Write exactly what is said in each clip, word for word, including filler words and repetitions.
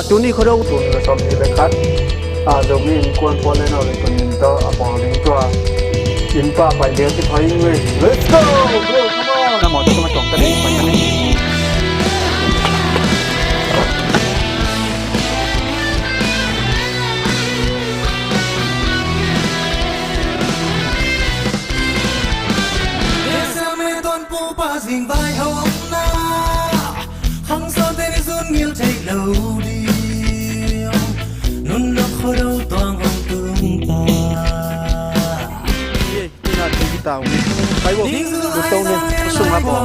Tuni Khuado tun le sawm nih le khat, a, Zomi Innkuan Portland Oregon in tawh a bawl ding tua innpa pai ding a kithoi in ve. Let's go! Go, come on! Na mawtaw tawh a tawng ta ding pai ta ni. Khang sawmte nih zun ngil theih lo ding. Nunlok Khuado tuang hong tung ta. Ina thei kita ung. Pai bo. Tung to ni. Sung a bo.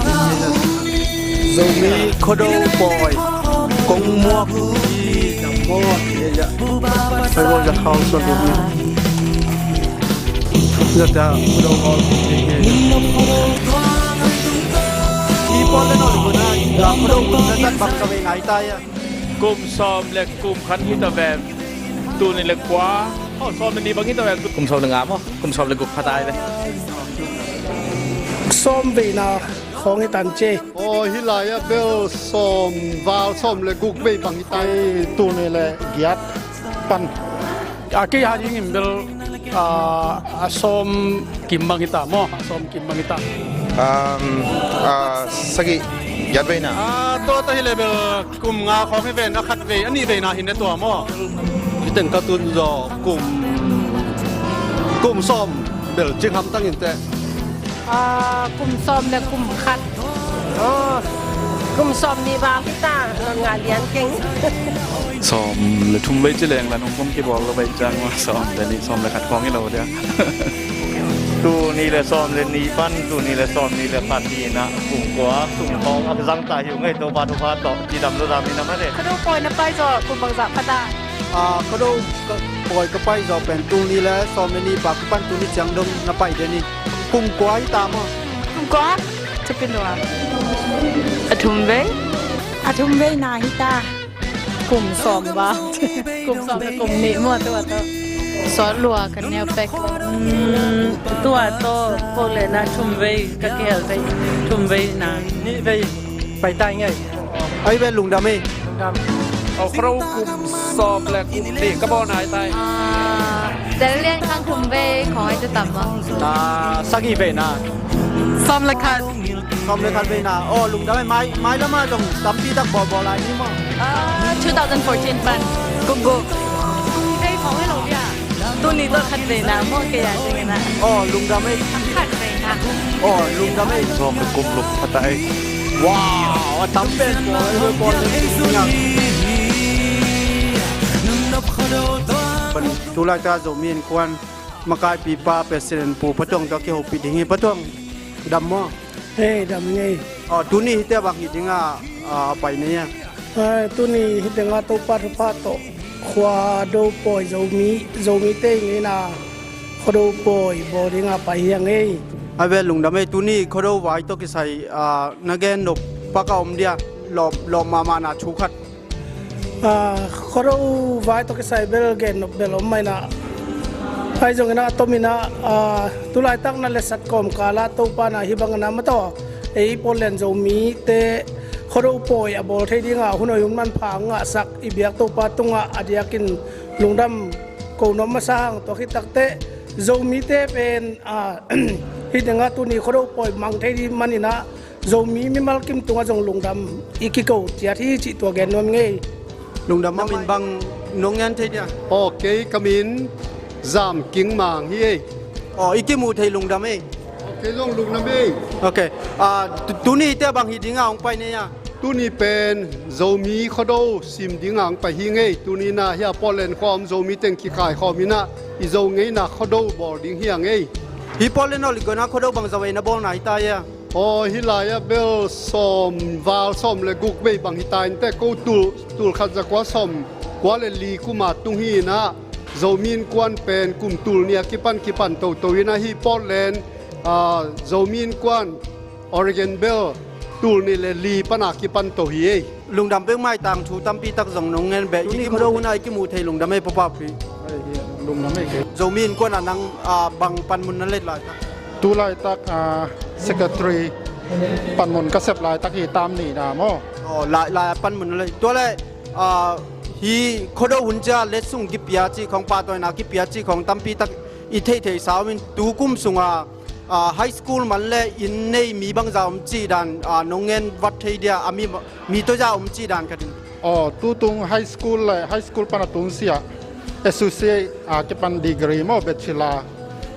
Zomi Khuado pawi. Kong muak. Pai bo, za khau suan ni. Zata Khuado pawi. I pawl le nawl i gun a, la Khuado gun zat bang ka vei ngai ta ia. Kum sawm le kum khat hi ta ve. Tul nih le kua. Oh, sawm le nih bang hi ta ve. Kum sawm le nga maw? Kum sawm le guk pha ta ai ve. Sawm veina khawng hi tan ce. Oh, hi lai ah bel sawm val sawm le guk vei bang hi ta ai. Tul nih le giat pan. A kei ha ding in bel, a, a sawm kim bang hi ta maw? A sawm kim bang hi ta. Um, a, sagih giat veina. A, tua ta hi le bel kum nga khawng hi ven, a khat vei, a nih veina hi ne tua maw? Hi teng ka tun zaw kum, kum sawm bel cing hamtang in teh. A, kum sawm le kum khat. Aw, kum sawm nih val hi ta, non nga lian keng. Sawm le thum vei ci leng la nong kum kibawl lo vei ciang maw, sawm le nih, sawm le khat khawng hi lo dia. Tul nih le sawm le nih pan, tul nih le sawm nih le khat hi na, kum kua, kum khawng a zang ta hi ung ei, Topa thupha tawh, cidam lo dam hi na mah le. Khuado pawi na pai zaw, kum bangzah pha ta. A, Khuado ka, pawi ka pai zaw pen tul nih le sawm le nih pa kipan tuni ciang dong na pai den hi. Kum kua hi ta maw? Kum kua? Thupin lua. A thum vei? A thum veina hi ta. Kum sawm va. Kum sawm le kum nih maw tua tawh. Sawt lua ka neu pek. Hmm, tua tawh pawl le na thum vei ka kihel vei. Thum veina. Nih vei. Pai ta i ngei. Ai ve lungdam ei. Lungdam. Aw, Khuado kum sawm le kum nih ka bawl nai tai. Ah, tel lian khang thum vei khawng ai te tam maw? Ah, sagih veina. Sawm le khat. Sawm le khat veina. Aw, lungdam ei, mai, mai lama zong tampi tak bawl bawl lai ni maw? Ah, two thousand fourteen pan. Kum guk. Vei khawng ai lo dia. Tuni tawh khat veina maw kei a ding ina. Aw, lungdam ei. Khat veina. Aw, lungdam ei. Sawm le kum luk pha ta ei. Wow, a tam pen pawl, pawl le kum nya. Tulai ta Zomi Innkuan makaipipa President Pu Pha Thuang tawh kihopih ding hi. Pha Thuang, dam maw? Hei, dam ngei. Aw, tuni hite bang hi dinga, a, pai nei a? Ai, tuni hi dinga Topa thupha tawh Khuado pawi Zomi, Zomite i ngeina Khuado pawi bawl dinga pai hi a ngei. Ai ve lungdam ei, tuni Khuado vai tawh kisai, a, na gen nop pak a om dia, lawp, lawp mahmah na thu khat. Ah, Khuado vai tawh kisai bel gen nop bel om mah ina. Ahi zongin a tomin a, ah, tulaitak na letsat kawmkal ah Topa na hi bangin a mataw ei Portland Zomite Khuado pawi a bawl thei dinga hun hoih hun manpha hong ngahsak i biak Topa tungah a diakin lungdam ko nuam masa hang. Tua khit takteh Zomite pen, ah, hih tengah tuni Khuado pawi mang thei ding manin a Zomi mimal kim tungah zong lungdam i kiko ciat hi cih tua gen nuam ngei. Lungdam a min bang nong ngen thei dia? Aw, kei ka min Zam King Mang hi ei. Aw, i kimuh thei lungdam ei. Aw, kei zong lungdam ei. Ok. Ah, tu-, tuni te bang hi dinga hong pai nei a? Tuni pen Zomi Khuado sim dinga hong pai hi ngei. Tuni na hia Portland khua om Zomi teng kikaikhawm ina i Zo ngeina Khuado bawl ding hi a ngei. Hi Portland Oregon a Khuado bang za vei na bawl nai ta ia? Aw, hih lai-ah bel sawm val sawm le guk vei bang hi ta inteh, ko tul, tul khat za kua sawm kua le li kuma tung hi inah, Zomi Innkuan pen kum tul nih a kipan kipan toto inah, hih Portland, ah, Zomi Innkuan Oregon bel tul nih le li pana kipan to hi ei. Lungdam peuhmah hi, tangthu tampi tak zong nong ngen beh. Tuni i kimuh Khuado hun a i kimuh thei lungdam ei, papa pi. Lungdam ei. Zomi Innkuan ah nang, ah, bang panmun na let laitak? Tu laitak, ah, secretary panmun ka sep laitak hi, tam nihna maw? Aw, lai, lai a panmun na let. Tua leh, ah, Hih Khuado hun ciang letsong kipia cih khawng, pahtawina kipia cih khawng tampi tak i theihtheihsa om in, tu kum sunga, ah, high school man le inn nei mi bangza om cih dan, ah, nong ngen vat thei dia, a mi, mi tawh za om cih dan khat in. Aw, tutung high school le high school pan a tun sia associate, ah, kipan degree maw, bachelor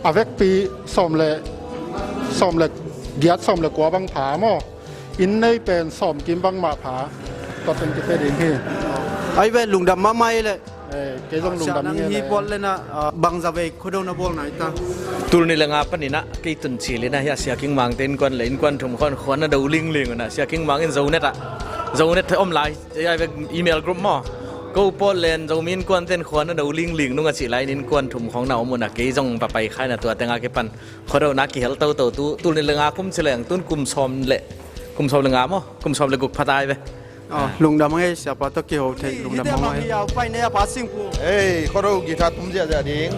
a vekpi sawm le, sawm le giat, sawm le kua bang pha maw. Inn nei pen sawm kim bangmah pha. Tua pen kipia ding hi. Ai ve, lungdam mahmah ei le. Eh, kei zong lungdam hi le. Hi Portland ah, ah, bangza vei Khuado na bawl nai ta? Tul nih le nga panin ah kei tun cil in ah, hia Sia King Mangte innkuan le innkuan thum khawng khua na do lingling un ah, Sia King Mang in Zonet ah, Zonet om lai, ai ve, email group maw, ko Portland Zomi innkuante in khua na do lingling nung a cih lai in innkuan thum khawng na om un ah, kei zong va pai kha in ah, tua teng a kipan Khuado na kihel toto tu, tul nih le nga kum ci leng, tun kum sawm le, kum sawm le nga maw, kum sawm le guk pha ta ai ve. Aw, lungdam ei, siapa tawh kiho thei, lungdam mahmah ei. Hite mah hi a, pai nei a, Pa Singpu. Ei, Khuado guitar tum ziahziah ding.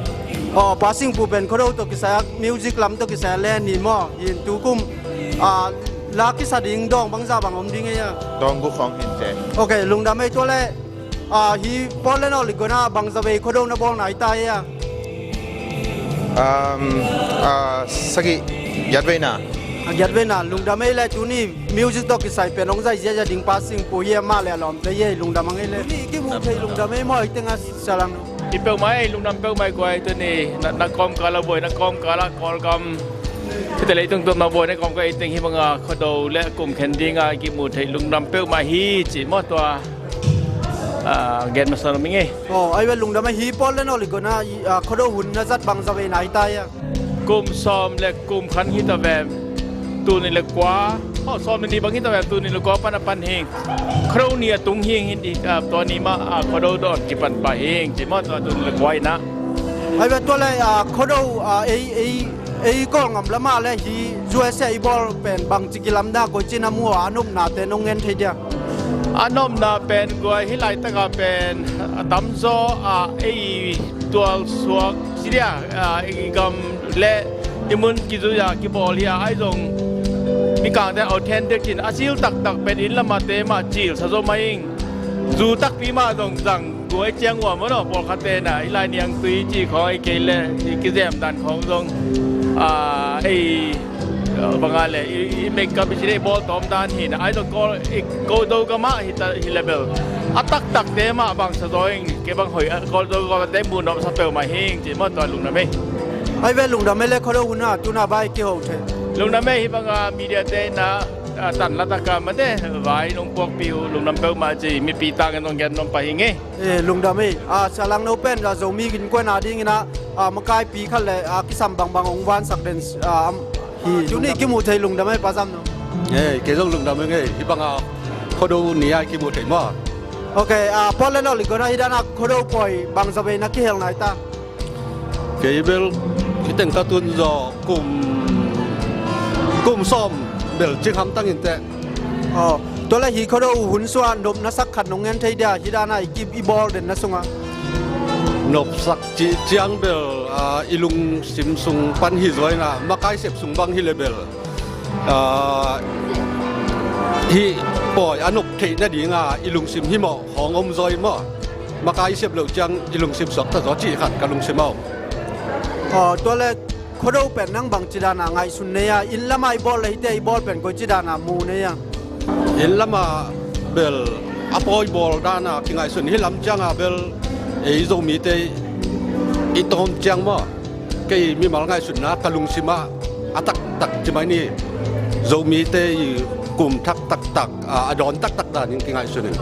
Aw, Pa Singpu pen Khuado tawh kisai a, music lam tawh kisai a le ni maw, hi in tu kum, ah, la kisa ding dawng bangza bang om ding ei a? Dawng guk khawng hi in teh. Ok, lungdam ei, tua le. Ah, hi Portland Oregon ah bangza vei Khuado na bawl nai ta ei a? Um, ah, sagih, giat veina. Ah, giat veina, lungdam ei le. Tuni music tawh kisai pen hong zai ziahziah ding Pa Singpu hi a, mah le a lawmte hi a, lungdam ang ei le. Tuni kimu thei lungdam ei maw, i teng a salang. Hi peuhmah ei, lungdam peuhmah ei guai, tuni na, na kawmkal a buai, na kawmkal a Kawlgam, hite leitung tuam na buai, na kawmkal ei teng hi banga Khuado le kum khen dinga kimu thei lungdam peuhmah hi ci maw, tua ah, gen masa lo ming ei. Aw, ai ve, lungdam ei. Hi Portland Oregon ah, ah, Khuado hun na zat bangza vei nai ta ei a? Kum sawm le kum khat hi ta vem. Tul nih le kua, aw, sawm le nih bang hi ta vem, tul nih le kua pan a pan hing. Khuado ni a tung hing hi in, ah, tua ni mah, ah, Khuado dawn kipan pah hing ci maw, tua tul nih le kua in ah. Ai ve, tua le, ah, Khuado, ah, ei, ei, ei Kawlgam lamah le hi U S A i bawl pen bangci kilamdang, koici na mu a, a nopnate nong ngen thei dia? A nopna pen guai, hih laitakah pen a tamzaw ah ei tualsuak ci dia, ah, i gam le i mun kizui a kibawl hi a, ahi zong Mikangte authentic cin a cil taktak pen inn lamate mah cilsa zaw mah ing. Zu takpi mah zong zang guai ciang ua maw, no, pawlkhatte na i lai niangtui ci khawng, i kei le i kizem dan khawng zong, ah, ei, ah, banga le i, i makeup i ci le i bawl tawm dan hi na, ai zong Kawl, i Kawl Zo gamah hi ta, hi le bel a taktakte mah bangsa zaw ing, kei bang hoih a Kawl Zo gamate mu nopsa peuhmah hing ci maw, tua lungdam ei. Ai ve, lungdam ei le, Khuado hun ah tuna vai kiho thei. Lungdam ei, hi banga media te na, ah, tan la taka mate vai nong puakpih uh lungdam peuhmah ci mipi tangin zong gen nuam pah hing ei. Eh, lungdam ei. Ah, Sia Langno pen, ah, Zomi innkuan a dingin ah, ah, makaipi khat le, ah, kisam bangbang hong vansak den, ah, am, hi. Tuni kimu thei lungdam ei, Pa Zam No. Eh, kei zong lungdam ing ei. Hi banga Khuado ni a kimu thei maw. Ok, ah, Portland Oregon ah hi dan a Khuado pawi bangza vei na kihel nai ta? Kei bel hi teng ka tun zaw kum, kum sawm bel cing hamtang in teh. Aw, tua le hi Khuado hun sua nop na sak khat nong ngen thei dia, hi dan a i ki, i bawl den na sungah? Nopsak cih ciang bel, ah, i lungsim sung pan hi zaw ing a, makai sep sung bang hi le bel, ah, hih pawi a nop theih nadinga i lungsim himawh hong om zaw ing maw. Makai sep loh ciang i lungsim suakta zaw cih khat ka lungsim a om. Aw, tua le Khuado pen nang bangci dan a ngaihsun nei a, inn lamah i bawl le hihte i bawl pen koici dan a mu nei a? Inn lamah bel a pawi bawl dan a kingaihsun hi lam ciang a bel ei Zomite i tawm ciang maw, kei mimal ngaihsutna ka lungsim ah a taktak ci mai ni, Zomite i kum thak taktak, a, a dawn taktak dan in kingaihsun ing.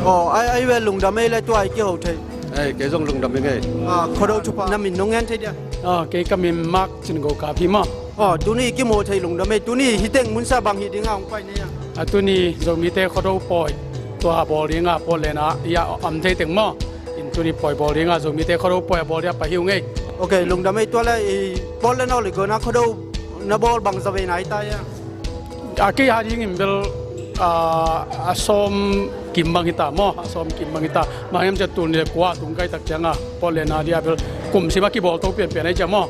Aw, ai, ai ve, lungdam ei le, tua i kiho thei. Ei, kei zong lungdam ing ei. Ah, Khuado thupha. Na min nong ngen thei dia? Ah, kei ka min Mark Cin Go Kap hi maw. Aw, tuni kimu thei lungdam ei. Tuni hi teng munsa bang hi ding a hong pai nei a? Ah, tuni Zomite Khuado pawi tua bawl ding a Portland ah i a om thei teng maw. In tuni pawi bawl ding a, Zomite Khuado pawi a bawl ding a pai hi ung ei. Ok, lungdam ei. Tua le i Portland Oregon ah Khuado na bawl bangza vei nai ta ia? A kei a dingin bel, ah, a sawm kim bang hi ta maw, a sawm kim bang hi ta. Bang hiam cih leh tul nih le kua tung kai tak ciang a Portland a dia bel kum sim a kibawl to pianpian ahi ciang maw.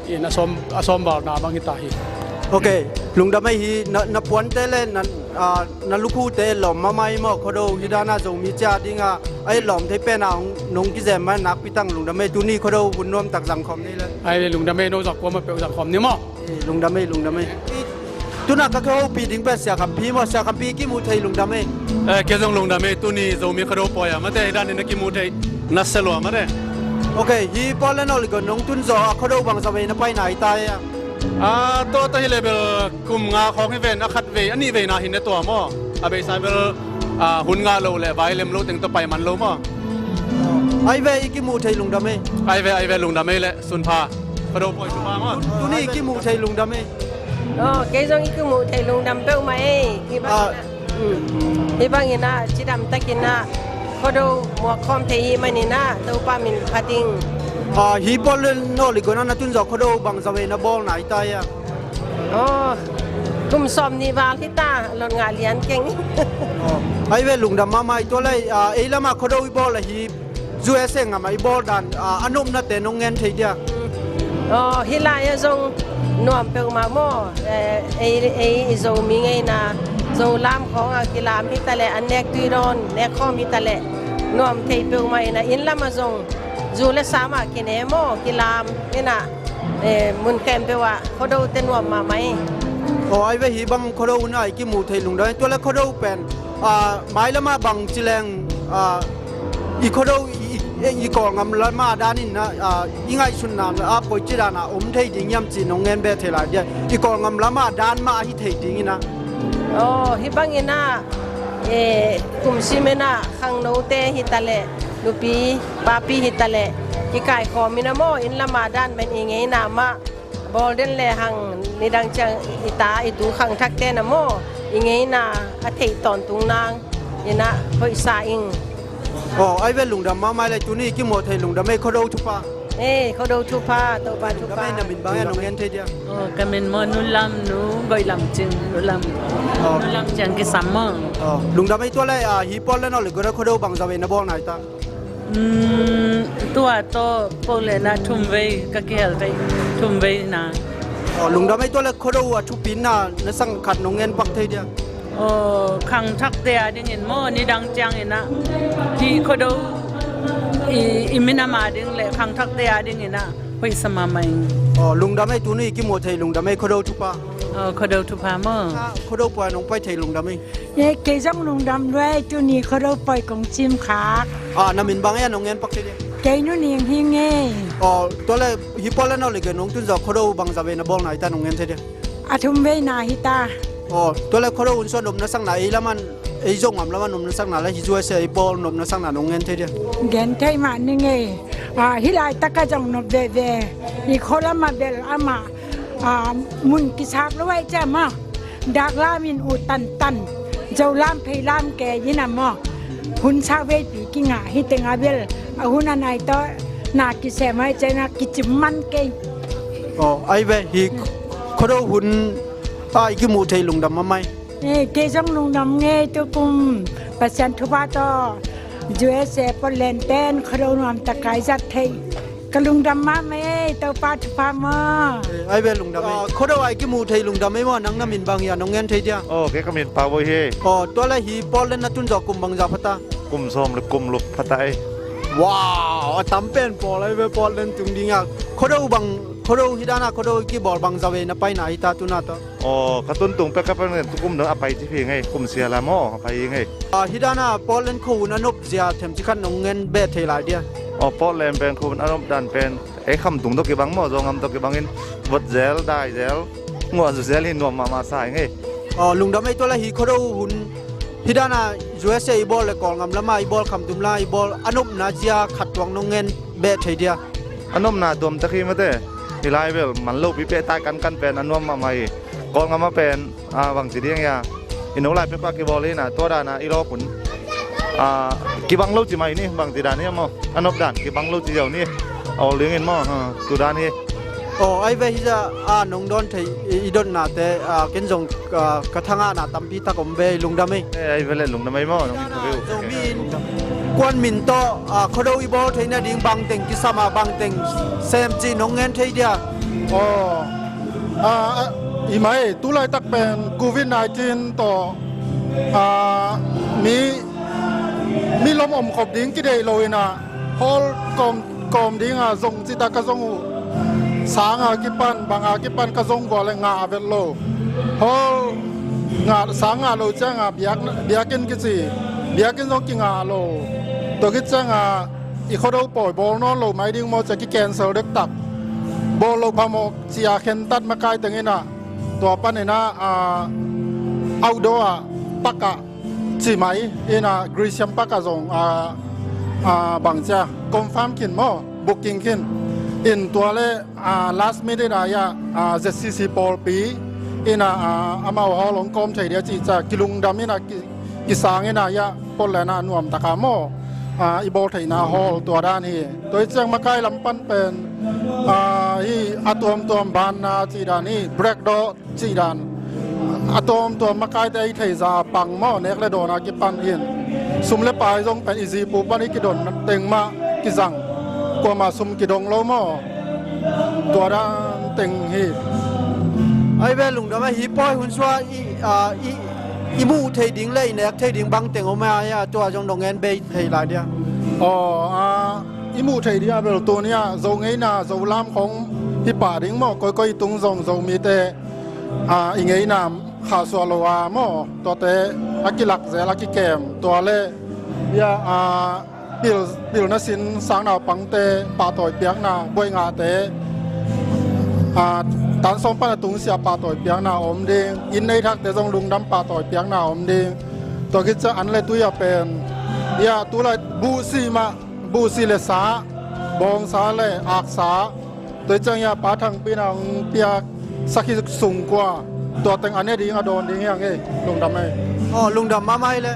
In a sawm, a sawm val na bang hi ta hi. Ok, lungdam ei. Hi na, na puante le na, ah, na lukhute lawm mahmah ei maw, Khuado hi dana Zomi cia dinga a et lawm thei pena hong nong kizem mah nakpi tang lungdam ei. Tuni Khuado hun nuam tak zang khawm ni le. Ai le lungdam ei, no zak kuamah peuh zang khawm ni maw. Eh, lungdam ei, lungdam ei. Tuna ka kihopih ding pen Sia Khampi maw, Sia Khampi kimuh thei lungdam ei. Eh, kei zong lungdam ei, tuni Zomi Khuado pawi a mate hi danin na kimuh thei na sia lua mate. Ok, hi Portland Oregon nong tun zawh a Khuado bang zavei na paina hi ta ei a? Ah, tua ta hi le bel kum nga khawng hi ven, a khat vei, a nih veina hi ne tua maw. A beisa bel, ah, hun ngah lo le vai lem lo teng tawh pai man lo maw. Ai ve i kimuh thei lungdam ei. Ai ve, ai ve lungdam ei le. Sunpha. Khuado pawi thupha maw. Tuni i kimuh thei lungdam ei. Oh, kei zong i kimuh thei lungdam peuhmah ei. Hi bangin ah, mm, hi bangin ah cidam takin ah Khuado muak khawm thei hi manin ah Topa min phat ing. Ah, hi Portland Oregon a na tun zawh Khuado bang zavei na bawlna hi ta ei a? Oh, kum sawm nih val hi ta, lot ngah lian keng. Oh, ai ve lungdam mahmah ei. Tua lai, ah, ei lamah Khuado i bawl ahi U S A ngamah i bawl dan, ah, a nopnate nong ngen thei dia? Aw, hih lai-ah zong nuam peuhmah maw. Eh, ei, ei i Zomi ngeina, Zo lam khawngah kilam hi taleh, an nek tui dawn nek khawm hi taleh nuam thei peuhmah inah, inn lamah zong zu le samah kine maw, kilam inah, eh, mun khempeuh ah Khuadote nuam mahmah hi. Aw, ai ve, hih bang Khuado hun ah i kimuh thei lungdam. Tua le Khuado pen, ah, mailamah bang ci leng, ah, i Khuado i, i, i Kawlngam lamah danin ah, ah, i ngaihsutna ah koici danah om thei ding hiam cih nong ngen beh thei lai dia? I Kawlngam lamah dan mah ahi thei dingin ah. Aw, hih bangin ah, eh, kum simin ah khangnote hi taleh, nupi papi hi taleh, kikaikhawm inah maw, inn lamah dan pen i ngeina mah bawl den lehang, nidang ciang i ta i tu khangthakte na maw, i ngeina a theih tawntung nang inah hoihsa ing. Aw, ai ve, lungdam mahmah le. Tuni i kimuh thei lungdam ei. Khuado thupha. Eh, Khuado thupha, Topa thupha. Lungdam ei. Na min bang hiam, nong ngen thei dia? Oh, ka min maw, Nu Lam, Nu Goih Lam Cing, Nu Lam. Oh. Nu Lam Ciang Kisam maw. Oh, lungdam ei. Tua le, ah, hih Portland Oregon ah Khuado bang zavei na bawlna hi ta? Hmm, tua tawh pawh le na thumvei ka kihel thei, thumvei na. Oh, lungdam ei. Tua le Khuado a thupina na sang khat nong ngen pak thei dia? Oh, khangthakte a dingin maw, nidang ciangin ah hih Khuado i, i minam a ding le khangthakte a dingin ah hoihsa mahmah ing. Oh, lungdam ei. Tuni i kimuh thei lungdam ei. Khuado thupha. Oh, Khuado thupha maw. Ah, Khuado pawi nong pai thei lungdam ei. Eh, kei zong lungdam lua ei, tuni Khuado pawi kong cim khak. Ah, na min bang hiam, nong ngen pak thei dia? Kei Nu Ning hi ing ei. Oh, tua le hih Portland Oregon nong tun zawh Khuado bang zavei na bawlna hi ta, nong ngen thei dia? A thumveina hi ta. Oh, tua le Khuado hun sung nopna sakna, ei lamah, ei Zogam lamah nopna sakna le hih U S A i bawl nopna sakna nong ngen thei dia? Gen thei mah ning ei. Ah, hih laitak ah zong nop veve. I khua lamah bel amah, ah, mun kisak lo ahih ciang maw, dak lam in uh tantan, Zo lam phei lam kei inah maw, hun sak veipi kingah hi teng a bel, a hun a nai tawh na kisem ahih ciangin ah kicim man kei. Oh, ai ve, hih Khuado hun ah i kimuh thei lungdam mahmah ei. Eh, kei zong lungdam ing ei. Tukum Pasian thupha tawh U S A Portland pen Khuado nuam tak a i zat thei. Ka lungdam mahmah ei, Topa thupha maw. Eh, ai ve, lungdam ei. Ah, Khuado ah i kimuh thei lungdam ei maw. Nang na min bang hiam, nong ngen thei dia? Oh, kei ka min Pau Voi hi. Oh, tua le hih Portland na tun zawh kum bang za pha ta? Kum sawm le kum luk pha ta ei. Wow, a tam pen pawl ai ve, Portland tung ding ah. Khuado bang, Khuado hi dana Khuado kibawl bang zavei na paina hi ta tuna tawh? Aw, ka tuntung pek ka pen tukum dong a pai ci hi ing ei, kum sia lam aw, a pai hi ing ei. Ah, hi dana Portland khua hun a nop zia themcik khat nong ngen beh thei lai dia? Aw, Portland pen khua hun a nop dan pen ei Khamtung tawh kibang maw, Zogam tawh kibangin vot zel, dai zel, nguah zu zel hi, nuam mahmah sa ing ei. Aw, lungdam ei. Tua le hih Khuado hun hi dana U S A i bawl le Kawlngam lamah i bawl, Khamtung lamah i bawl, a nopna zia khat tuak nong ngen beh thei dia? A nopna tuamtak hi mate. Hih lai bel man lopi peh tai kankan pen a nuam mahmah hi. Kawlngam ah pen, ah, bangci ding hia, i no lai pekpah kibawl hi na, tua dana i lawp hun, ah, kibang lo ci mai ni, bangci dan hi maw. A nop dan kibang lo ci ziau ni. A ol dingin maw, ha, tu dan hi. Aw, ai ve, hih za, ah, nong dawn thei i, i dotnate, ah, ken zong, ah, ka thangahna tampi tak om ve. Lungdam ei. Eh, ai ve le, lungdam ei maw, nong interview. Zomi in kuan min tawh, ah, Khuado i bawl theih nading bangteng kisam a, bangteng sem cih nong ngen thei dia? Aw, ah, ah, I mai, tulaitak pen covid nineteen tawh, ah, mi, mi lom om khop ding kideih lo inah, hall kawm, kawm dingah zong cita ka zong uh, sanga kipan, banga kipan ka zong vua le ngah a vet lo. Hall ngah, sang ngah lo cianga biak, biakinn kici, biakinn zong kingah lo. Tua khit cianga i Khuado pawi bawl nawn lo mai ding maw cia ki cancel dektak. Bawl lo phamawh cia khentat makai teng inah, tua paninah, ah, outdoor ah, park ah, ci mai inah Grecian park ah zong, ah, ah, bangcia confirm khin maw, booking khin. In tua le, ah, last minute ah, ah, Z C C pawlpi inah, ah, amau hall hong kawm thei dia cih ca kilungdam inah ki, kisang inah, ah, Portland ah nuamtaka maw, ah, i bawl theihna hall tua dan hi. Tua hi ciang makai lam pan pen, ah, hi a tuamtuam banna cih dan hi, black dot cih dan, a tuamtuam makaite i theihza pang maw, nek le dawn a kipan in, sum le pai zong pen i zipu pan i kidon teng mah kizang, kuamah sum kidong lo maw, tua dan teng hi. Ai ve lungdam a, hi pawi hun sua i, ah, i, i muh theih ding le i nek theih ding bang teng om a, tua zong dong ngen bei thei lai dia. Aw, ah, i muh theih ding a bel tuni a Zo ngeina, Zo lam khong hi pah ding maw, koikoi i tung zong Zomite, ah, i ngeina khahsuah lo a maw, tuate a kilak zel a kikem, tua le, ya, ah, pil, pilna sin sang naupangte pahtawi piakna, buaingahte, ah, tan sawm pan a tungsiah pahtawi piakna a om ding, inn nei thakte zong lungdam pahtawi piakna a om ding. Tua khit ciang an le tui a pen, ya, tulai buhsi mah, buhsi le sa, bawngsa le aksa, tua hi ciang ya pa thangpi na hong piak sakhi sungkua, tua teng a ne ding a dawn ding hi hang ei, lungdam ei. Aw, lungdam mahmah ei le.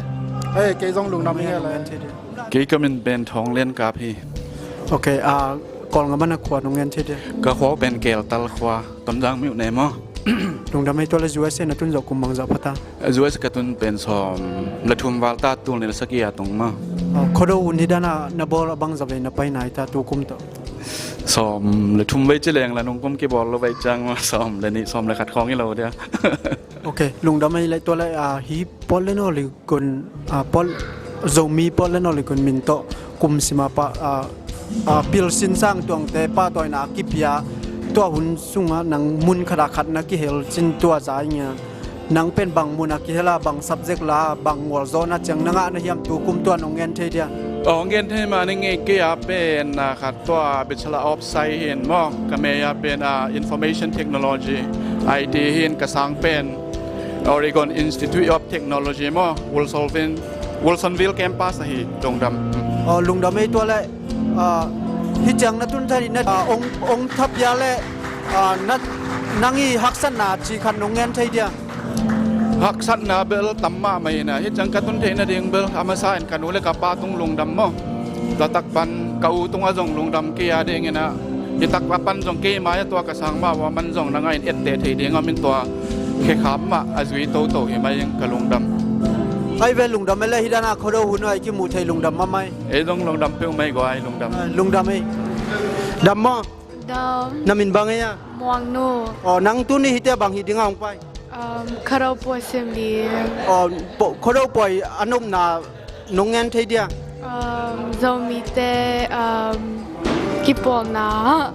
Ei, kei zong lungdam hi hang ei le. Kei ka min pen Thawng Lian Kap hi. Ok, ah, Kawlngam a na khua nong ngen thei dia? Ka khua pen Keltal khua, Tonzang mi uh ne maw. Lungdam ei, tua le U S A na tun zawh kum bangzah pha ta? U S A ka tun pen sawm le thum val ta, tul nih le sagih a tung maw. Ah, Khuado hun hi dan a na bawl a bangzah vei na pai nai ta tu kum tawh? Sawm le thum vei ci leng la nung kum kibawl lo vei ciang maw, sawm le nih, sawm le khat khawng hi lo dia. Ok, lungdam ei le, tua le, ah, hi Portland aw le gun, ah, Port-, Zomi Portland aw le gun min tawh kum sima pa, ah, ah, pilsin sang tuangte pahtawina a kipia, tua hun sungah nang mun khat a khat na kihel cin tua za i ngia. Nang pen bang mun a kihel a, bang subject la, bang gualzawhna ciang na ngah na hiam tu kum tua nong ngen thei dia? Aw, ngen thei mah ning ei, kei a pen, ah, khat tua Bachelor of Science hi in maw, ka mei a pen, ah, Information Technology, I T hi in, ka sang pen Oregon Institute of Technology maw, Wilsonville, Wilsonville campus ahi, lungdam. Aw, lungdam ei, tua le, ah, hi ciang na tun thei na, ah, ong, ong thapia le, ah, na, nang i haksatna ci khat nong ngen thei dia? Haksatna bel tam mahmah hi na, hi ciang ka tun theihna ding bel a masa in ka nu le ka pa tung lungdam maw. Tua tak pan ka u tungah zong lungdam kei a ding inah, hi tak a pan zong kei mai a tua ka sang mah ua man zong na ngai in ette thei ding a min tua khekhap mah a zui toto hi mai in ka lungdam. Ai ve lungdam ei le, hi dan a Khuado hun a i kimuh thei lungdam mahmah ei. Ei zong lungdam peuh mai guai, lungdam. Ah, lungdam ei. Dam maw? Dam. Na min bang ei a? Muangnu. Aw, nang tuni hite bang hi ding a hong pai? Um, Khuado pawi sim ding. Aw, po-, Khuado pawi a nopna nong ngen thei dia? Um, Zomite, um, kipawlna.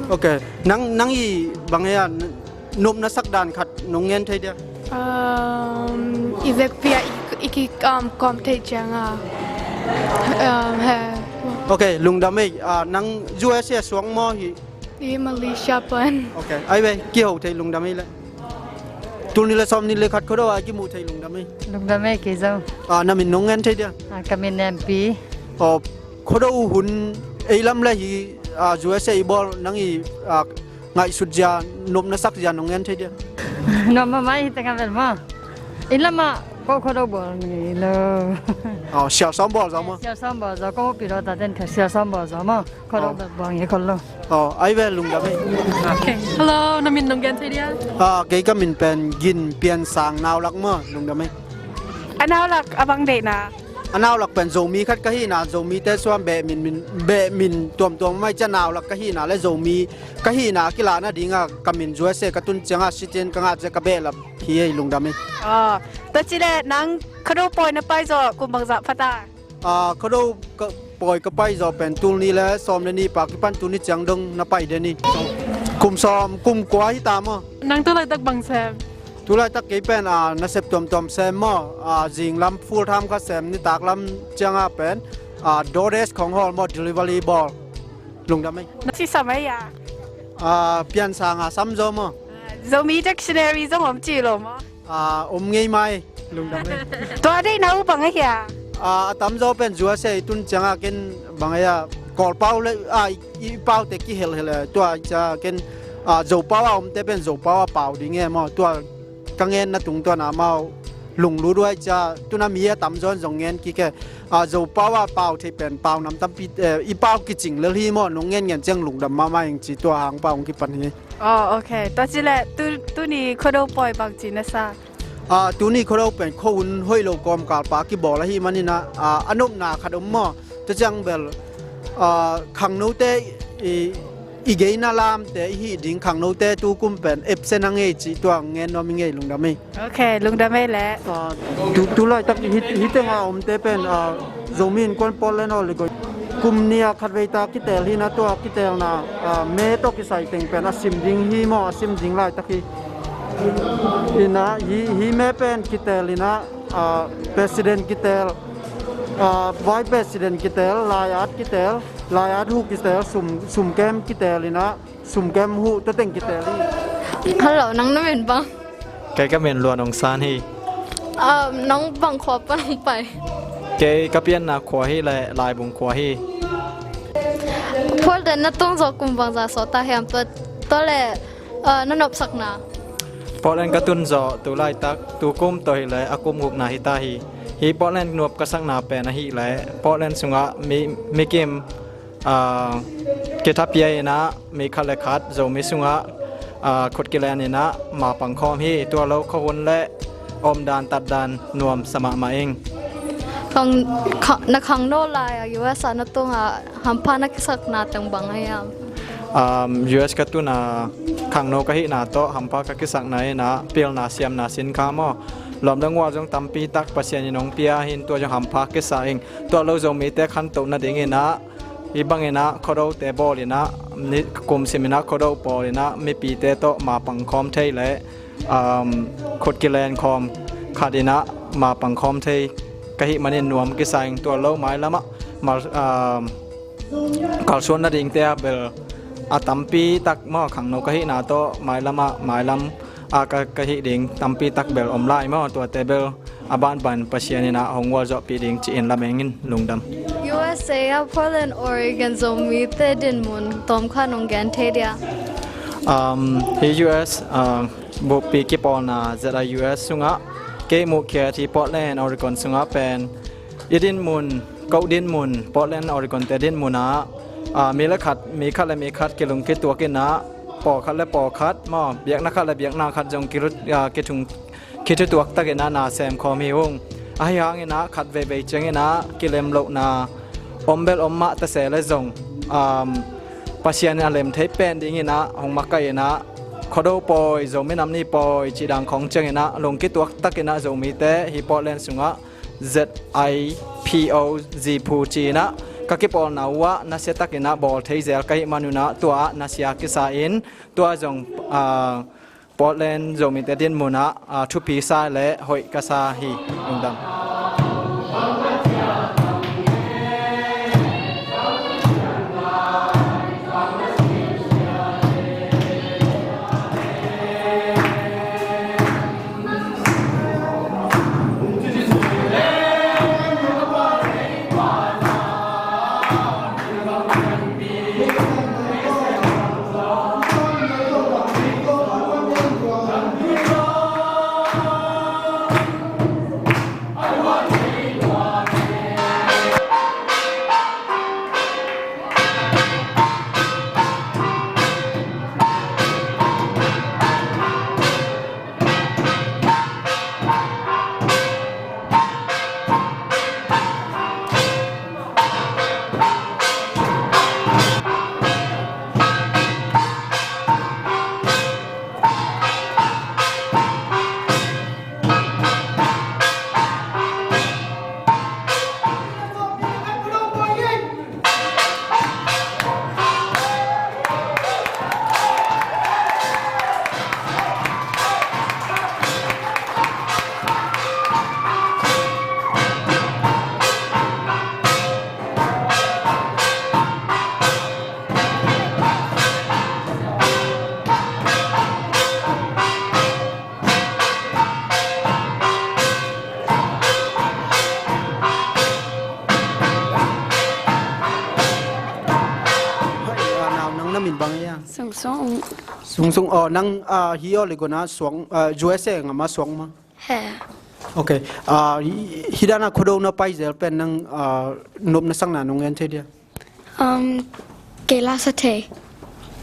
Ok. Nang, nang i bang ei a, n-, nopna sak dan khat nong ngen thei dia? Um, i vekpi a i, i ki, um, kawm thei ciang a. Um, he. Ok, lungdam ei. Ah, nang U S A suang maw hi? I Malaysia pan. Ok, ai ve, kiho thei lungdam ei le. Tul nih le sawm nih le khat Khuado a kimuh thei lungdam ei. Lungdam ei, kei zong. Ah, na min nong ngen thei dia? Ah, ka min M P. Aw, Khuado hun ei lam le hi, ah, U S A i bawl nang i, ah, ngaihsut zia, nopna sak zia nong ngen thei dia? Nuam mahmah hi teng a vel maw. I lam ah ko Khuado bawl ngei lo. Aw, sial sawm bawl zaw maw? Sial sawm bawl zaw, ko pi lo ta ten ka sial sawm bawl zaw maw. Khuado bek buang hi khol lo. Aw, ai ve lungdam ei. Ok. Hello, na min nong gen thei dia? Ah, kei ka min pen Gin Pian Sang, Naulak maw, lungdam ei. A Naulak, a bang deihna? A nau lak pen Zomi khat ka hihna, Zomite suan beh min, min, beh min tuamtuam mah hi ciang nau lak ka hihna le Zomi ka hihna a kilahna dingah ka min U S A ka tun ciangah sit-in ka ngah ciang ka behlap hi ei, lungdam hi. Aw, tua ci leh nang Khuado pawi na pai zawh kum bangzah pha ta? Aw, Khuado ka, pawi ka pai zawh pen tul nih le sawm le nih pa kipan tuni ciang dong na pai den hi. Kum sawm, kum kua hi ta maw. Nang tu laitak bang sem? Tu laitak kei pen, aw, nasep tuamtuam sem maw. Aw, zinglam full time kha sem, nitaklam ciangah pen, aw, DoorDash khong hawl maw, delivery bawl. Lungdam ei. Na si sam ei a? Aw, pian sang a sam zaw maw. Aw, Zomi dictionary zong om ci lo maw? Aw, om ngei mai. Lungdam ei. Tua deihna uh bang ahi a? Aw, a tamzaw pen U S A i tun ciangah ken bang ahi a, Kawlpau le, aw, i, i paute kihelhel e. Tua ciang ken, aw, Zopau a omte pen Zopau a pau ding e maw. Tua ka ngenna tungtawn a amau lunglut uh ahi ciang, tuna mi a tamzaw in zong ngen kik e. Aw, Zopau a pau theih pen pau nam tampi, eh, i pau kicing lel hi maw. Nong ngen ngen ciang lungdam mahmah ing ci, tua hang pau hong kipan hi. Aw, ok. Tua ci leh tu, tuni Khuado pawi bang ci na sa? Aw, tuni Khuado pen khuahun hoih lo kawmkal pa kibawl ahih manin ah, aw, a nopna khat om maw. Tua ciang bel, aw, khangnote i, i geina lamte i hih ding, khangnote tu kum pen epsen a ngei cih tua ngen nuam i ngei, lungdam ei. Ok, lungdam ei leh. Aw, tu, tu laitak hih, hih tengah omte pen, aw, Zomi Innkuan Portland Oregon kum nih a khatvei ta kiteel hi na, tua kiteelna, aw, me tawh kisai teng pen a sim ding hi maw, a sim ding laitak hi. Ina, hih, hih me pen kiteel ina, aw, president kiteel, aw, vice president kiteel, lai-at kiteel, lai-at huh kiteel, sum, sumkem kiteel ina, sumkem huh tua teng kiteel hi. Hello, nang na min bang? Kei ka min Luan Aung San hi. Aw, nang bang khua pan hong pai? Kei ka pianna khua hi leh Laibung khua hi. Portland na tung zawh kum bangzah sawt ta hiam, tua, tua leh, aw, na nopsakna? Portland ka tun zawh tu laitak, tu kum tawh hi leh a kum gukna hi ta hi. Hih Portland nuam ka sakna pen ahih leh Portland sungah mi, mi kim, aw, kitha pia ina, mi khat le khat Zomi sungah, aw, khut kilen ina mapang khawm hi. Tua lo khuahun le omdan tatdan nuam sa mahmah ing. Khang, kha-, na khangno lai-a U S a na tung a hampha na kisakna teng bang ahi hiam? Um, U S ka tun a khangno ka hihna tawh hampha ka kisakna ina pilna siamna sin kha maw. Lawm le gual zong tampi tak Pasian in hong pia hi in, tua zong hampha kisa ing. Tua lo Zomite khantoh nading ina, hih bang ina Khuadote bawl ina, ni, kum sim ina Khuado bawl ina mipite tawh mapang khawm thei leh, um, khut kilen khawm khat ina mapang khawm thei ka hih manin nuam kisa ing. Tua lo mailamah mal, um, kalsuan nadingte ah bel a tampi tak maw, khangno ka hihna tawh mailamah, mailam a ka, ka hih ding tampi tak bel om lai maw. Tuate bel a banban Pasian ina hong gualzawhpih ding ci-in lameng in, lungdam. U S A a Portland, Oregon Zomite dinmun tawmkhat nong gen thei dia? Um, hih U S, uh, buppi kipawlna Z I U S sungah kei muhkhiat hih Portland, Oregon sungah pen i dinmun, ko dinmun, Portland, Oregon te dinmun ah, ah, mi le khat, mi khat le mi khat kilung kituak ina, pawlkhat le pawlkhat maw, biakna khat le biakna khat zong kilu-, ah, kithung, kithutuak tak ina na sem khawm hi ung. Ahi hang ina khat veivei ciang ina kilem lohna om bel om mah ta se le zong, um, Pasian in a lem thei pen ding ina hong makaih ina, Khuado pawi, Zomi Nam Ni pawi cih dang khawng ciang ina lung kituak tak ina Zomite hih Portland sungah Z I P O, Ziphu ci ina ka kipawlna uh ah nasia tak ina bawl thei zel ka hih man un ah tua ah nasia kisa in, tua zong, ah, Portland Zomite dinmun ah, ah, thupi sa le hoih ka sa hi. Lungdam. Min bang hia? Sungsung. Sungsung, oh, nang, ah, hi aw le gona suang, ah, U S A ngam a suang ma? He. Ok. Ah, hi, hi dana Khuado na pai zel pen nang, ah, nop na sakna nong ngen thei dia? Um, kei la sa thei.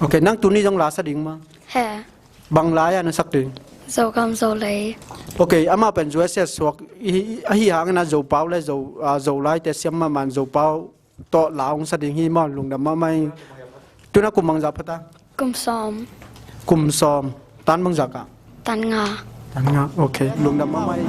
Ok, nang tuni zong la sa ding ma? He. Bang la a na sak ding? Zogam Zolei. Ok, ama pen U S A suak hi, hi, hi hangin a Zopau le Zo, ah, Zolai te siam ma man Zopau tawh la hong sa ding hi maw, lungdam mahmah ing. Tuna kum bangzah phata? Kum sawm. Kum sawm. Tan bangzah ka? Tan nga. Tan nga, ok. Lungdam mahmah ing.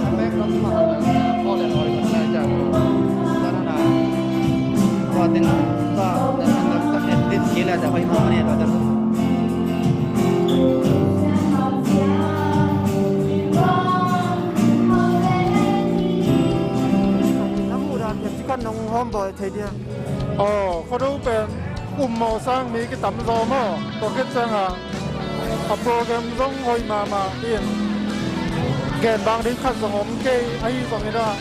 Kan nong hawm bawi thei dia. Aw, Khuado pen um mawh sang mi kitam zaw maw? Tua khit ciangah a program zong hoih mahmah in, gen bang ding khat zong om kei, ahi zongin ah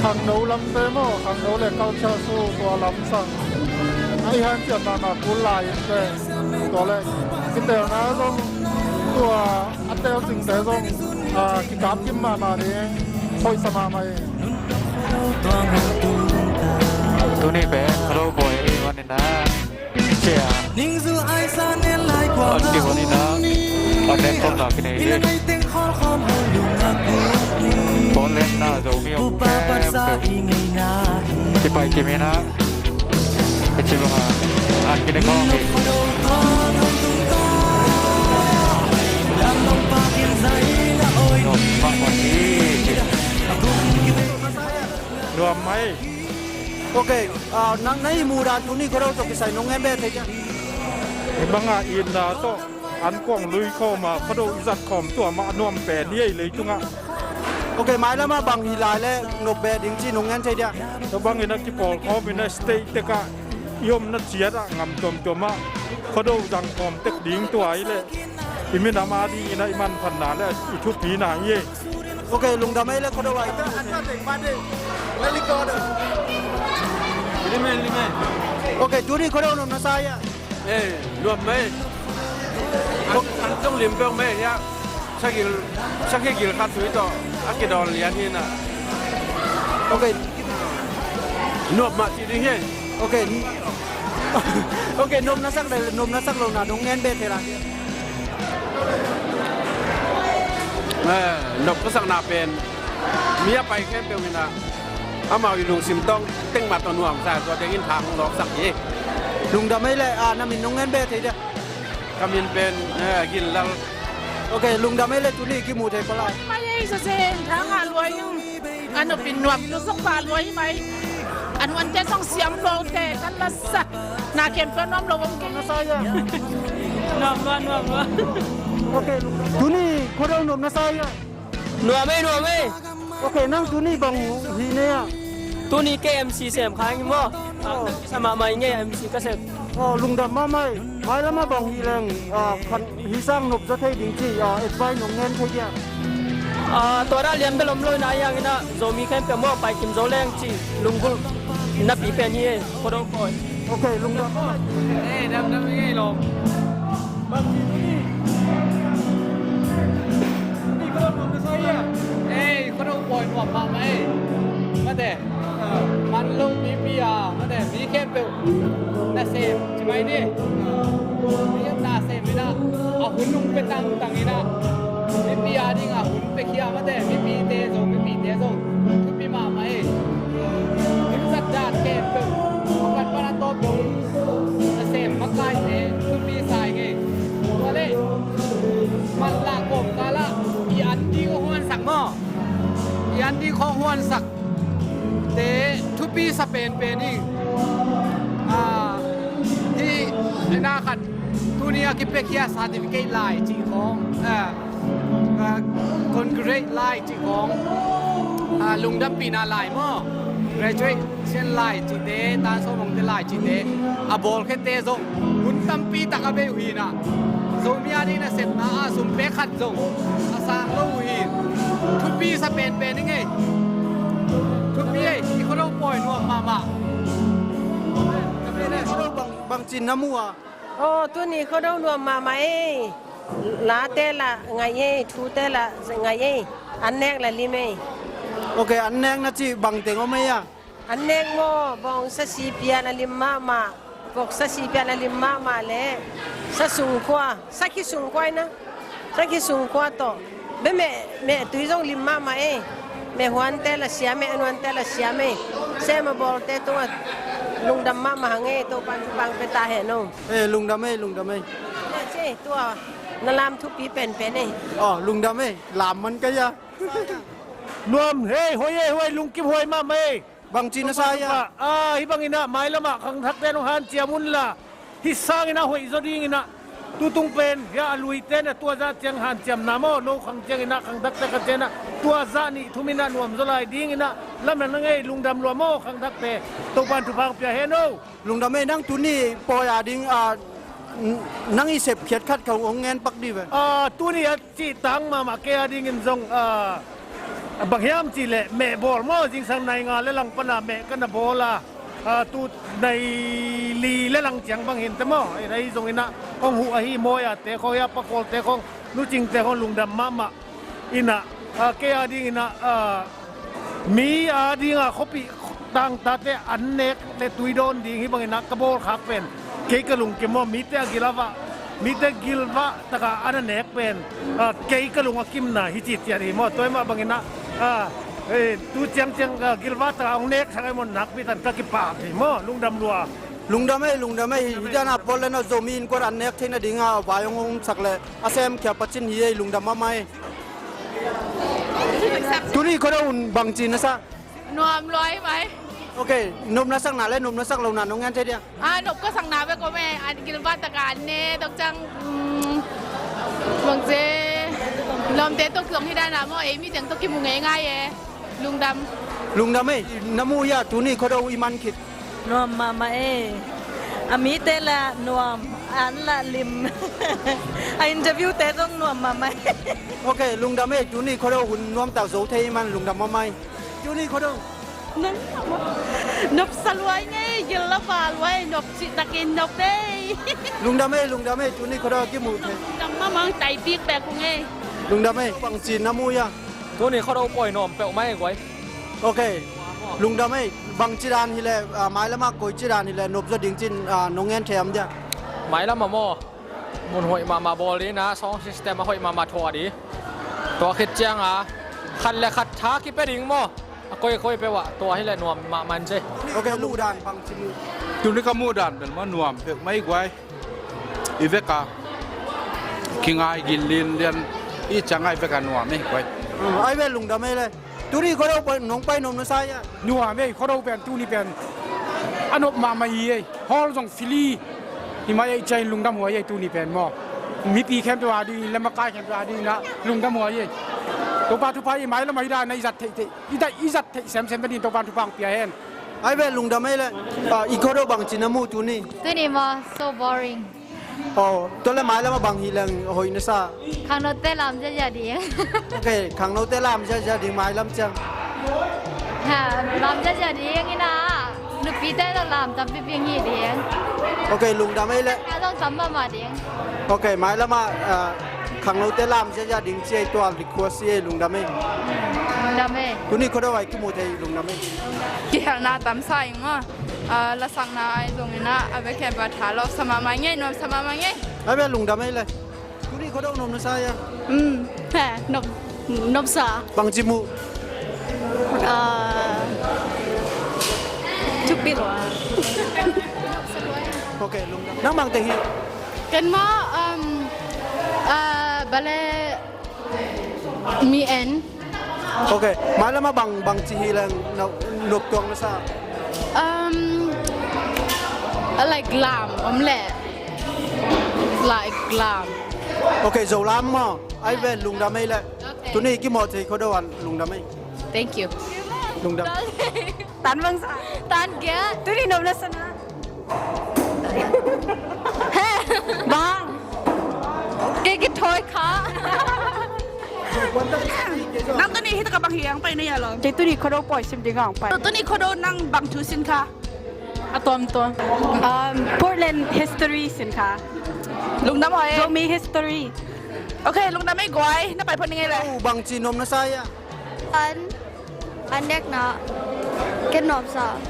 khangno lamte maw, khangno le culture su tua lamsang a i hanciam mahmah kul lai in teh. Tua le kitelna zong tua a tel singte zong, ah, kikap kim mahmah ding, hoihsa mahmah hi. Tuni pen Khuado bawi i manin ah cia on kihon in ah on len khawm la kinei hi. Pawl len na Zomi om khempeuh kipai kim in ah. Hih ci bangah an kine khawng hi. Nuam mahmah hi. Nuam mai. Ok, ah, nang na ihmu dan tuni Khuado tawh kisai nong ngen beh thei dia? Hih bangah itna tawh an kuang lui khawm a Khuado i zat khawm tua mah a nuam pen hi ei leitungah. Ok, mailamah bang hi lai le nop beh ding ci nong ngen thei dia? Tua bangin a kipawl khawm in a state tekah i omna ciatah ngam tuamtuamah Khuado zang khawm tek ding tua hi leh i minam a dingin a i manphatna le i thupina hi ei. Ok, lungdam ei le Khuado ai. Ok, tuni Khuado nopna sa ia. Eh, nuam mai. An, an tung lim peuh mai hia. Sagil, sagil gil khat tui tawh a kidawn lian hi na. Ok. Nuam mah ci ding hi. Ok. Ok, nopna sak le, nopna sak lo na dong ngen be thei la. Eh, nop ka sakna pen mi a pai khempeuh in ah amau i lungsim tawh teng mah tawh nuamsa tua tengin thang lawksak hi. Lungdam ei le, ah, na min nong ngen be thei dia? Ka min pen, eh, Gin Lal. Ok, lungdam ei le tuni kimu thei pala. Mai ei sa sen thang a luai yung. A nopin nuam tu sok pa luai mai. An wan te song siam lo te kan la sa. Na kem pe nuam lo wong ke. Nuam sa ya. Nuam ba, nuam ba. Ok, lungdam. Tuni Khuado nopna sa ya. Nuam ei, nuam ei. Ok, nang tuni bang hi ne a? Tuni K M C sem khang hi maw? Aw. Sa mahmah i ngei M C ka sem. Aw, lungdam mahmah i. Mailamah bang hi leng, ah, khan hi sang nop zaw thei ding ci, ah, advice nong ngen thei dia? Ah, tua dah lian bel om lo na hiang in ah, Zomi khempeuh maw pai kim zo leng ci, lunggulh napi pen hi ei. Khuado pawi. Ok, lungdam. Eh, dam, dam, eh, lo. Bang ci ni. Ni Khuado pawi na sa ia. Eh, Khuado pawi nuam mahmah ei. Mate. Man lo mipi a, mate, mi khempeuh. Nasem, ci mai ni. Mi nasem in ah. A hun nung pe tangtang in ah. Mipi a ding a hun pe khia mate, mipite zong, mipite zong. Thupi mahmah ei. Min zat dan khempeuh. Pakhat pan a tawp dong. Nasem makaite thupi sa ing ei. Tua leh manlah kawmkal ah i an ding a huansak maw? I an ding khawng huansakte thupi sa penpen ing. Ah, hih na khat tuni a kipiakhia certificate lai cih khawng, ah, ah, congratulate lai cih khawng, ah, lungdampihna lai maw? Graduation lai cihte, tan sawm hongte lai cihte, a bawlkhiate zong hun tampi tak a bei uh hi in ah, Zomi a ding nasepna ah sum pek khat zong a sang lo uh hi. Thupi sa penpen ing ei. Thupi ei, i Khuado pawi nuam mahmah. Bang, bang cin na mu a? Aw, tuni Khuado nuam mahmah ei. Late la ngai ei, thute la ngai ei. An nek la lim ei. Ok, an nek na cih bang teng om ei a? An nek maw, bawng sasi pian a lim mahmah, vok sasi pian a lim mahmah le sa sungkhua, sa khi sungkhua ina, sa khi sungkhua tawh bia meh, meh tui zong lim mahmah ei. Meh huante la siam ei, a nuante la siam ei. Sem a bawlte tungah lungdam mahmah hang ei, Topan thupha pia ta hen o. Eh, lungdam ei, lungdam ei. Tua na lam thupi penpen ei. Aw, lungdam ei, lam man ka hia. Nuam hei, huai ei, huai, lungkim huai mahmah ei. Bangci na sa hia? Ah, hih bangin ah mailam ah khangthakte nong hanciam un la, hih sangin ah hoih zaw dingin ah, tutung pen hia, a luite na tua zah ciang hanciamna maw, no khang ciangin ah, khangthakte kha ciangin ah tua zah nih thumin ah nuam zaw lai dingin ah lam na ngei, lungdam lua maw khangthakte. Topan thupha pia hen o. Lungdam ei, nang tuni pawi a ding, ah, n-, nang i sepkhiat khat ka hong ngen pak dih ve. Ah, tuni a cih tang mahmah kei a dingin zong, ah, bang hiam cih leh meh bawl maw, zingsang nai nga le lang pana meh ka na bawl a, ah, tu nai li le lang ciang bang hinte maw. Ei, ei zongin ah kong huh ahi maw, a te khong, a pakawlte khong, nu Cingte khong lungdam mahmah. Ina, ah, kei a dingin ah, ah, mi a dinga khuapih tangtate an nek le tui dawn ding hih bangin ah ka bawl khak pen kei ka lungkim maw, mite a gilvah, mite gilvah taka an a nek pen, ah, kei ka lung a kimna hi ci ciat hi maw. Tua mah bangin ah, ah, eh, tu ciangciang, ah, gilvah taka hong nek sak ei maw, nakpi tan ka kipah hi maw, lungdam lua. Lungdam ei, lungdam ei, hih dan a pawl le na Zomi innkuan an nek theihna dinga vai hong hong sak le a semkhia pacin hi ei, lungdam mahmah ei. Tuni Khuado hun bangci na sa? Nuam lua ei mai. Ok, nop na sakna le nop na sak lohna nong ngen thei dia? Ah, nop ka sakna bek om ei, an gilvah taka an ne, tok ciang, mm, bangci, lawmte tok zong hih dan a maw, ei mi ciang tok kimu ngeingai ei. Lungdam. Lungdam ei, na muh hia tuni Khuado i man khit? Nuam mahmah ei. A mite la nuam, an la lim. A interview te zong nuam mahmah ei. Ok, lungdam ei, tuni Khuado hun nuamtak zo thei i man, lungdam mahmah ei. Tuni Khuado. Nang nopsa luai ngei, gil la va luai, nop cihtakin nop ei. Lungdam ei, lungdam ei, tuni Khuado a kimuh thei. Lungdam mahmah, taipik pek ung ei. Lungdam ei, bangci na muh hia? Tuni Khuado pawi nuam peuh mai guai. Ok. Lungdam ei, bangci dan hileh, ah, mailam ah koici dan hileh nop zaw ding cin, ah, nong ngen thei am dia? Mailam ah maw, mun hoih mahmah bawl ding na, sound system a hoih mahmah thuah ding. Tua khit ciang a khat le khat tha kipia ding maw. A koikoi peuh ah tua hileh nuam mahmah in ci. Ok, lungdam, bangci muh? Tuni ka muh dan bel maw nuam peuh mai guai. I vek a kingai gil lianlian i ciang a i vek a nuam ei guai. Hmm, ai ve lungdam ei le. Tuni Khuado nong pai nop na sa hia? Nuam ei, Khuado pen tuni pen a nop mahmah hi ei. Hall zong fili hi mai ei, ciangin lungdam huai ei tuni pen maw. Mipi khempeuh a dingin le makai khempeuh a dingin ah lungdam huai ei. Topa thupha ei, mailam ah hih dan a i zat theih theih, i zat theih semsem nadingin Topan thupha hong pia hen. Ai ve lungdam ei le. Ah, i Khuado bangci na muh tuni? Tuni maw, so boring. Aw, tua le mailam ah bang hi leng hoih na sa? Khangnote lam ziazia ding. Ok, khangnote lam ziazia ding mailam ciang. Ha, lam ziazia ding ina. Nupite zong lam tam piping hi ding. Ok, lungdam ei le. Ka zong tam mahmah ding. Ok, mailam ah, ah, khangnote lam ziazia ding ci ei, tua request hi ei, lungdam ei. Lungdam ei. Tuni Khuado a i kimuh thei, lungdam ei. Kihelna tam sa ing maw. Ah, lasakna ai zongin ah a bek khempeuh a tha lawpsa mahmah ngei, nuamsa mahmah ngei. Ai ve lungdam ei le. Tuni Khuado nop na sa hia? Um, he, nop, nopsa. Bangci muh? Ah, thupi lua. Ok, lungdam. Nang bang teng hi? Ken maw, um, ah, bale mi en. Ok, mailam ah bang, bangci hi leng na nop tuak na sa? Um, like lam om leh. Like lam. Ok, Zolam maw? Ai ve lungdam ei le. Ok. Tuni i kimuh thei Khuado a lungdam ei. Thank you. Lungdam. Tan bang sa? Tan kia. Tuni nop na sa na? Bang. Kei kithoi kha. Nang tuni hi taka bang hi ang pai na hia lo? Kei tuni Khuado pawi sim ding ang pai. Tuni Khuado nang bang thu sin kha? A tuamtuam. Um, Portland history sin kha. Lungdam hoi. Zomi history. Ok, lungdam ei guai. Na pai phot ning ei le. Bangci nuam na sa hia? An, an dekna ken nuam sa.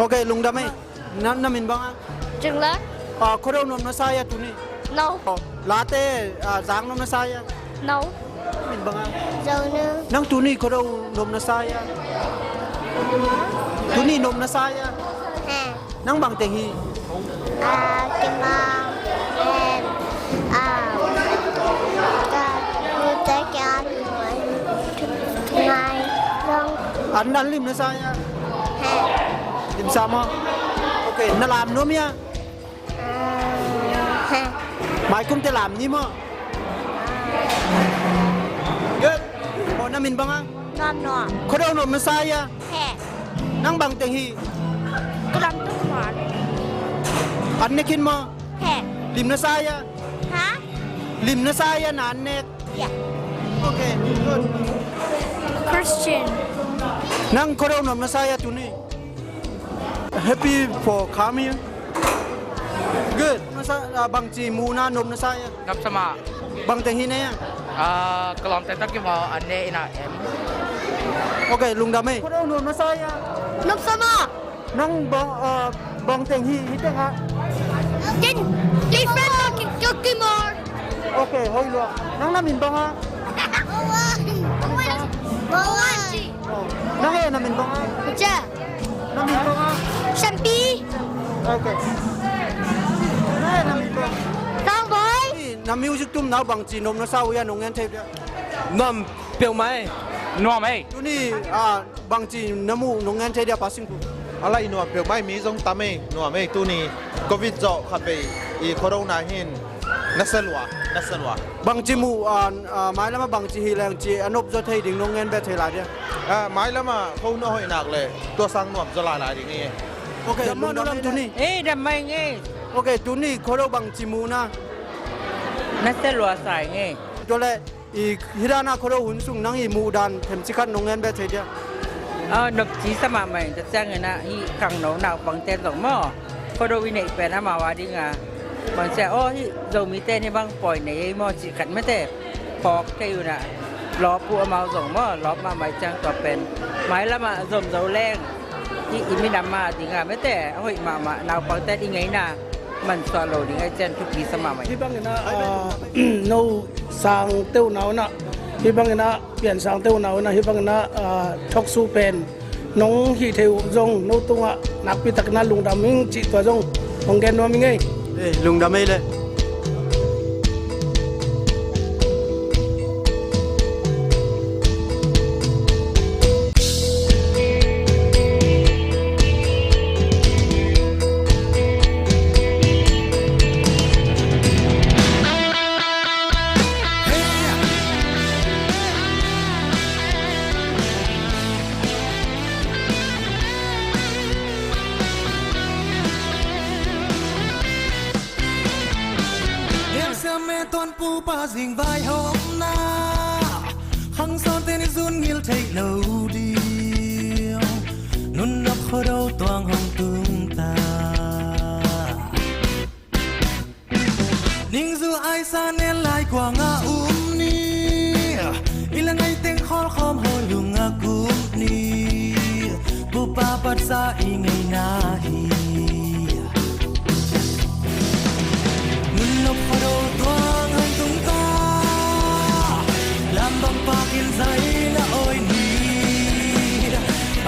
Ok, lungdam ei. Na, na min bang a? Cing la. Ah, Khuado nuam na sa hia tuni? No. Oh, Late, ah, Zang nuam na sa hia? No. Min bang a? Zong nu. Nang tuni Khuado nuam na sa hia? Tuni nuam na sa hia? He. Nang bang teng hi? Ah, kima. Em. Ah. Ka, ku te kya. Ngai. Zong. An, an lim na sa hia? He. Lim sa maw? Ok, na lam nuam hia? Maikum te lam ni maw? Good. Maw, na min bang a? Nuam Nuam. Khuado nuam na sa hia? He. Nang bang teng hi? Ka lam tung man. An nek khin maw? He. Lim na sa hia? Ha? Lim na sa hia na an nek? Yeah. Ok, good. Christian. Nang Khuado nuam na sa hia tuni? Happy for coming. Good. Nuam na sa, ah, bangci muhna nuam na sa hia? Nuam sa mah. Bang teng hi na hia? Ah, ka lawmte tawh kimu a, an ne in a em. Ok, lungdam ei. Khuado nuam na sa hia? Nuam sa mah. Nang bang, ah, bang teng hi, hi teng ha? Ken, different looking cookie more. Ok, hoih lua. Nang na min bang a? Bawan. Bawan. Oh. Nang e na min bang a? Cha. Na min bang a? Shampi. Ok. Nang e na min bang? Sangboy. Na music tumna uh bangci nuam na sa uh hia, nong ngen thei dia? Nuam peuhmah ei. Nuam ei. Tuni, ah, bangci na muh nong ngen thei dia, Pa Sing Phu? A lai nuam peuhmah ei, mi zong tam ei, nuam ei, tuni Covid zawh khat vei i Khuado na hin. Na sa lua, na sa lua. Bangci muh, ah, ah, mailam ah bangci hi leng ci a nop zaw thei ding nong ngen beh thei lai dia? Ah, mailam ah khuano hoih nak le tua sang nuam zaw lai lai ding hi. Ok, dam maw, lungdam nuam ei tuni? Eh, dam mai ngei. Ok, tuni Khuado bangci muhna? Na sa lua sa ngei. Tua le, i, hih dan a Khuado hun sung nang i muhdan themcik khat nong ngen beh thei dia? Ah, nopci sa mahmah ing, tua ciangin ah hih khangno naupangte zong maw, Khuado i neih pen amau a ding a, bangci a, aw, hih Zomite in hih bang pawi nei ei maw cih khat mate phawk thei un ah, lawp uh amau zong maw, lawp mahmah ih ciang tua pen mailam ah zom zo leng hih i minam a ding a mate a hoih mahmah, naupangte in i ngeina mansuah lo ding ahih ciang thupi sa mahmah ing. Hih bangin ah, ah, no sangte uh na un ah, hih bangin ah pian sangte uh na un ah, hih bangin ah, ah, thoksu pen nong hih theih uh zong no tungah nakpi takin ah lungdam ing cih tua zong hong gen nuam ing ei. Eh, lungdam ei le. Siam me tuan pupa zing vaihawmna, khangsawnte ni zun ngil theih lo ding, nunnak Khuado tuang hong tung ta. Ningzu aisa nen lai kuang a um ni, i la ngai teng khawl khawm ho lung a kum ni, pupa patsa i ngeina hi. Nunnak Khuado tuang hong tung ta, lam bang pakin zai la oi ni,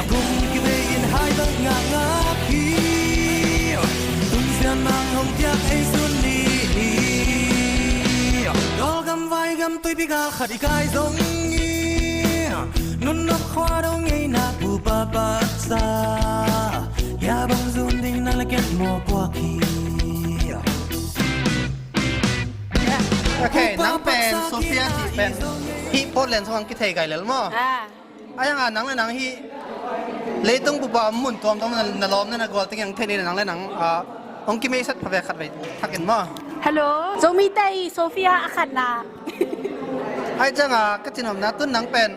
a kum kibei in hai bang ngak ngak hi. Tun sian mang hong piak ei sun ni hi. Dawlgam vaigam tuipi gal khat i kai zong hi. Nunnak Khuado ngeina pupa patsa, ya bang zun ding na la ken maw puak hi. Ok, nang pen Sophia cih pen hih Portland sung hong kithei kai lel maw? Ah. A yang a nang le nang hih leitung pupa mun tuamtuam na, na lawm na, na gual teng hong thei ni le nang le nang, ah, hong kimeisat pha ve khat vei thakin maw? Hello, Zomite i Sophia a khatna. Ai ciang a ka cinopna tun nang pen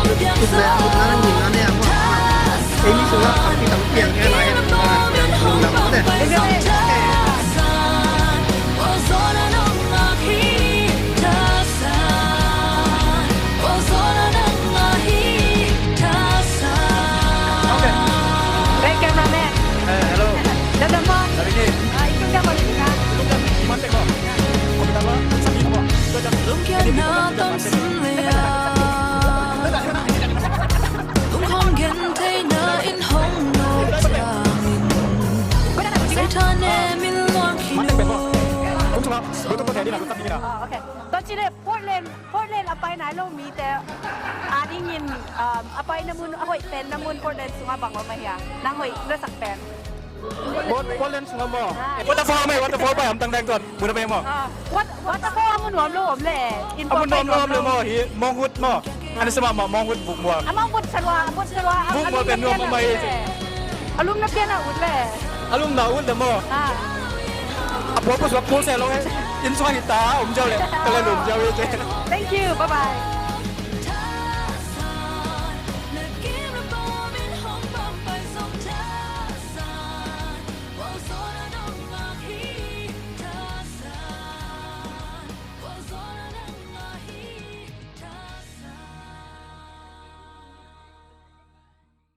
Tuk le a utna na ngimna ne a muak. Ei mi sungah tampi tampi piang kei lai. Lungdam mah te. Okay. Hey, cameraman. Eh, hello. Dah dah mo. Dari ni. Ah, itu dah balik dah. Di mana kau? Kau minta apa? Sakit apa? Itu dah. Ah, okay. Tua ci le Portland, Portland a pai nai lo mite adingin, um, a paina mun, a hoih penna mun Portland sungah bang om ahia? Nang hoih na sak pen. Port-, Portland sungah maw. Ah. Waterfall maw, waterfall pai hamtang dang tuan. Mun a pai maw. Ah, wat-, waterfall a mun nuam lo om le. A mun nuam lo om le maw, hi Monghut maw. Ani sama maw, Monghut bukmual. A Monghut salua, a Monghut salua. Bukmual pen nuam maw hi. A lum na pian a ut le. A lum na ut le maw. Ah. A pua pua suak pua se lo he. Inn sungah hi ta, om jau le. Ka le lum jau le. Thank you, bye bye.